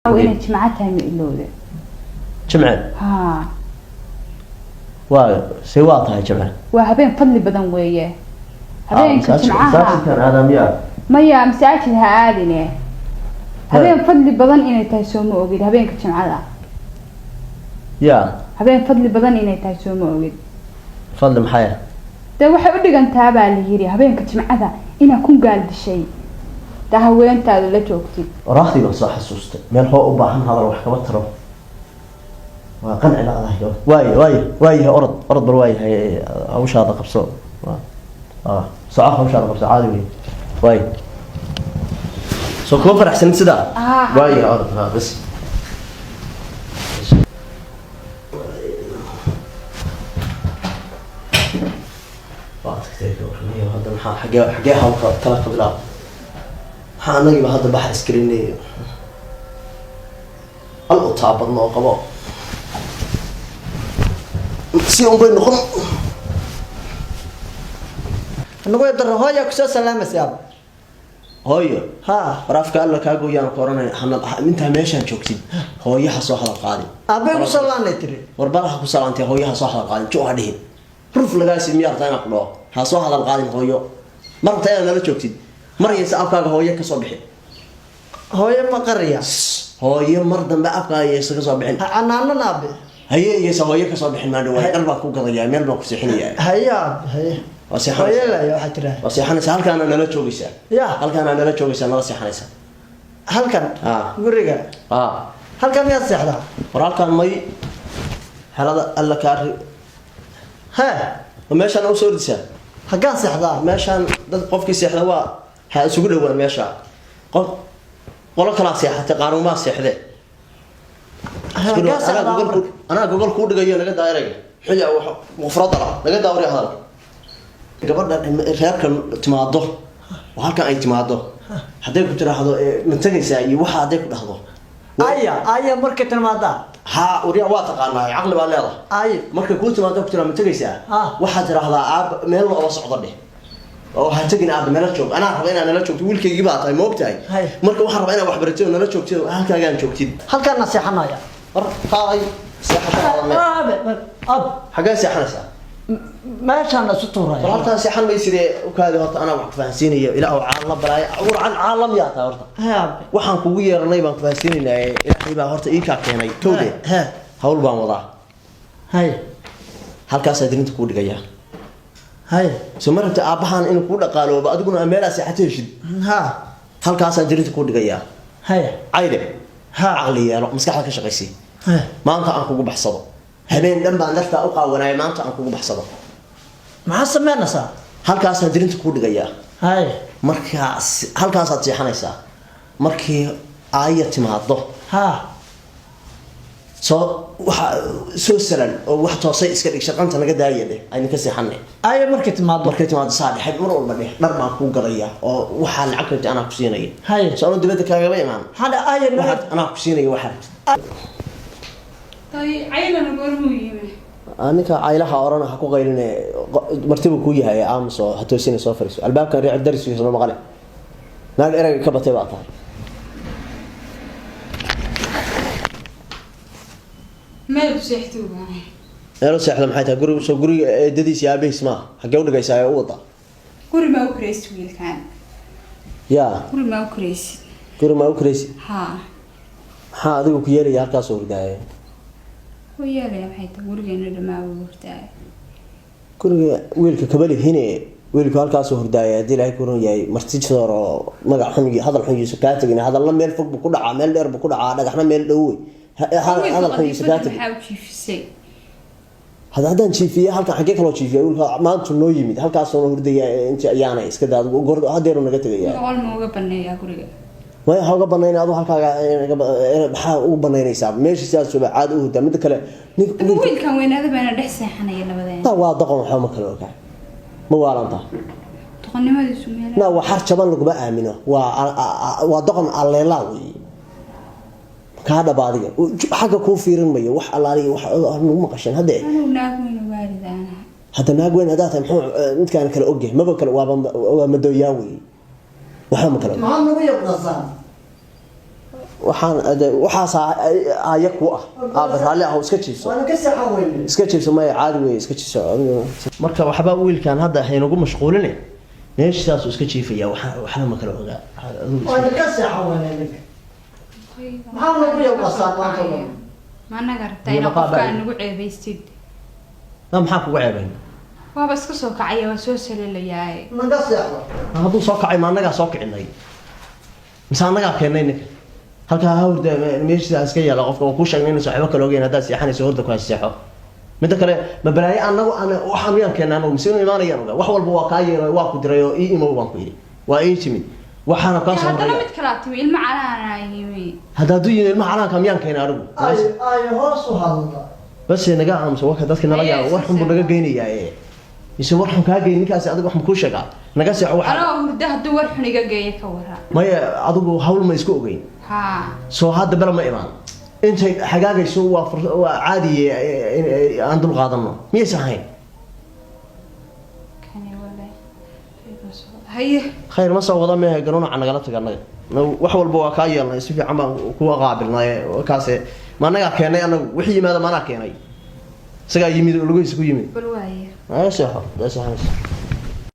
Inay jimco tahay ma ilowde? Jimce? Haa. Waa see, waa tahay jimce. Waa habeen fadli badan weeye habeenka jimcaha. Masaajidkan aadaamiyaa? Maya, masaajid ha aadine. Habeen fadli badan inay tahay soo ma ogid habeenka jimcada? Ya? Habeen fadli badan inay tahay soo ma ogid? Fadli maxay? Dee waxay u dhigantaa baa la yiri habeenka jimcada inaa kun gaal dishay taa haweentaada la joogtid. Waraaqdii baan soo xasuustay, meel hoo u baahan hadal wax kama taro, waa qanci la-dahay gabadh. Waaye waaye waayahay, orod orod bal, waayahay, hawshaada qabso. Soco, hawshaada qabso, caadi wey. Waay, soo kuma faraxsanin sidaa? Ah. Waayahay, orod ha bas. Waa tagtay gabarniyo. Hadda maxaa xagee hawlka tala ka bilaab? Maxaa anagiiba hadda baxa isgelinay al u taabadno oo qabo si unbay noqon. Nagu daro, hooya kusoo salaamaysa aab. Hooyo? Ha. Waraafka alla kaa gooyaan ku oranay, intaa meeshaan joogtid hooyo ha soo hadal qaadin. Aabbay ku salaanay tiri. War bal ha ku salaantay, hooyo ha soo hadal qaadin, jo ha dhihin. Ruf lagaasi miyaa rabtaa inaan ku dhaho ha soo hadal qaadin hooyo? Ma rabtaa inaad nala joogtid? Mar yaysa afkaaga hooyo kasoo bixin. Hooyo ma qariya. Hooyo mar dambe afkaaga yaysa kasoo bixin. Ha canaanan aabe. Haye, yaysa hooyo kasoo bixin. Maandho waay, dhar baan ku gadayaa, meel baan ku seexinayaa. Haye aabe, haye. Waa Hooyo seexanaysaa. laya waxaa tiraa. Waa seexanaysaa, halkaana nala joogaysaa. Ya. Halkaana nala joogaysaa, nala seexanaysaa. Halkan? Ah. Guriga? Ah. Halkan miyaad seexdaa? War halkaan may, xelada alla kaa ri. He. Ma meeshaan usoo ordisaa? Haggaan seexdaa? Meeshaan dad qofkii seexda waa ha isugu dhowaan meesha. Qof qolo kalaa seexatay, qaanuumaa seexdee. Haggaan Isku dhowaan. Anaa seexdaa gogol marka? Anaa gogol kuu dhigayo, naga daayiraya xuja wax mufradala, naga daawariya hadalka. Gabadha reerka timaado oo halkan ay timaado, hadday ku tiraahdo ma tegaysaa iyo waxa hadday ku dhahdo. Aya aya markay timaadaa? Haa, warya, waa taqaanaa, caqli baa leedahay. Aya. Markay kuu timaado ku tiraa ma tegaysaa, Ah. waxaad tiraahdaa aaba meel loola socdo dheh, oo ha tegin aaba, nala joog. Anaa raba inaad nala joogto, wiilkaygii baa tahay, ma ogtahay? Hay. Marka waxaan rabaa inaad waxbaratid oo nala joogtid oo halkaagaan joogtid. Halkaana seexanaya. War qaaday seexashadaada meel. Aabe, ab. Xaggee seexanaysaa? Meeshaan isu War tuuraya. Halkaan seexan maysidee, ukaadi horta, anaa wax ku fahansiinaya. Ilaah caalam balaaya war caalam yaa tahay horta. He aabe. Waxaan kugu yeeranay baan ku fahansiinaynaa, ilaahay baa horta ii kaa keenay kowde. He. Hawl baan wadaa. Hay. Halkaasaa dirinta kuu dhigayaa. Hay. Soo ma rabta aabbahaan inuu kuu dhaqaaloobo, adiguna meelaa seexato heshid? Ha. Halkaasaan dirinta kuu dhigayaa. Hay. Cayde. Ha. Caqli yeelo, maskaxda ka shaqaysii. He. Maanta aan kugu baxsado, habeen dhan baan dartaa u qaawanaya, maanta aan kugu baxsado. Maxaa sameynaysaa? Halkaasaan dirinta kuu dhigayaa. Hay. Markaas halkaasaad seexanaysaa markii aaya timaado. Ha. Soo waxa soo salan oo wax toosay iska dhig, shaqanta naga daaya dheh, aynu ka seexanay. Aya markay timaado? Markay timaado saa dhexe, mar walba dheh dhar baan kuu gadaya oo waxaa lacag rabtay anaa ku siinaya. Hay. Soo anu dibadda kaagama imaan. Maxaa aya? Waxaad anaa ku siinaya waxaa rabtid. Tay, caylana goormuu yimi? Ninka caylaha orana ha ku qayline, martibu kuu yahay, aamus oo ha toosina, soo fariiso. Albaabkan riic darisiisa ma maqale, naag erayga ka batay baa tahay. Meel u seextay u baahan. Meelo seexda maxay tahay? Guriga soo guriga eedadiis iyo aabihiis maaha, xaggee u dhigaysaa ee u wadaa? Guri maa u karaysid wiilkan? Yaa? Guri maa u karaysid? Guri maa u karaysid? Haa. Maxaa adigu ku yeelaya halkaasoo hurdaaya? Ku yeelaya maxay tahay? Gurigeena dhamaa wuu hurdaaya. Guriga wiilka kabali hine, wiilku halkaasoo hurdaaya. Haddii ilaahay ku ron yahay, marti soor oo magac xun iyo hadal xun yuusa kaa tegin. Hadalna meel fog buu ku dhacaa, meel dheer buu ku dhacaa, dhagaxna meel dhow wey. Hadal xun yuusa kaa tegin. Maxaa u jiifisay? Haddaan jiifiye halkan, xaggee kaloo jiifiya? Wiilka maantu noo yimid, halkaasoo hurdaya inta ayaana iska daa, hadeeru naga tegaya. Boqol ma uga baneeyaa guriga? Maya, ha uga banayn adu halkaaga. Maxaa ugu banaynaysaa meesha? Sidaasuba caadi u hurdaa. Midda kale Ama wiilkan weynaada baana dhex seexanaya labadeena. Na waa doqon, waxba ma kala ogaa, ma waalantaa? Doqonnimadiisu meel. Na waa xar jaban, laguma aamino, waa doqon alleelaa wey. Kaa dhaba adiga xagga kuu fiirin mayo, wax allaaliya wax nagu maqasheen haddee. Anugu naag weyn waalid aanaha. Hadda naag weyn haddaa tahay, muxuu midkaan kale ogyahay? Maba kale, waaba waa madooyaa wey, waxba ma kale oga. Maxaa nagu yabdasaan? Waxaan waxaasaa aya ku ah. Aaba, raalli ah, iska jiifso. Waana ka seexan weyne. Iska jiifso. Maya, caadi wey, iska jiifso adiga. Marka waxba wiilkan hadda haynagu mashquuline, meeshaasuu iska jiifaya. Waxna ma kala ogaa. Adigu Waana ka seexan weyne ninka. Maxaa nagu yaqasaan maanta oo dhan? Ma anaga rabtaa Iyo inaa maqaar qofkaa baa- nagu ceebaysid? Ma maxaa kugu ceebayn? Waaba iska soo kacaya, waa soo salilayaaye. Naga seexdo. Hadduu soo kacay, ma annagaa soo kicinay mise annagaa keennay ninka halkaa? Ha hurda, meeshiisa iska yaala. Qofka oo kuu sheegnay inaysan waxba kala ogeyn, haddaad seexanayso hurda ku has seexo. Midda kale, ma balaayo anagu ana waxaan miyaan keennay anagu mise inuu imaanayaan ogaa? Wax walba waa kaa yeelay, waa ku diray oo ii imow baan ku yidhi, waa ii timid, waxaana kaa soo Haddana horreeya. Mid kalaa timi, ilmo calaanaa yimi. Hadda hadduu yimi ilmaha calaanka, miyaan keenay anigu? Ay hoos u hadla. Bas, naga aamuso. Warka dadka nala yaabo, war xun buu naga geynayaa. Ee mise war xun kaa geyn ninkaasi? Adiga wax ma kuu sheegaa? Naga seexo waxa. Anoo hurdo hadduu war xun iga geeyo, ka wara? Maya, adigu hawl ma isku ogeyn? Haa. Soo hadda bele ma imaan, intay hagaagayso waa waa caadiye aan dul qaadano, miyaysan ahayn? Kani wale haye. Khayr ma soo wada mehe, ganuunaca nagala taga. Annaga wax walba waa kaa yeelnay, si fiican baan kuwa qaabilnay. Kaase ma annagaa keenay? Anagu wixii yimaada ma anaa keenay? Isagaa yimid oo lugihiisa ku yimid. Bal waaye. Naga seexo, daa seexanayso.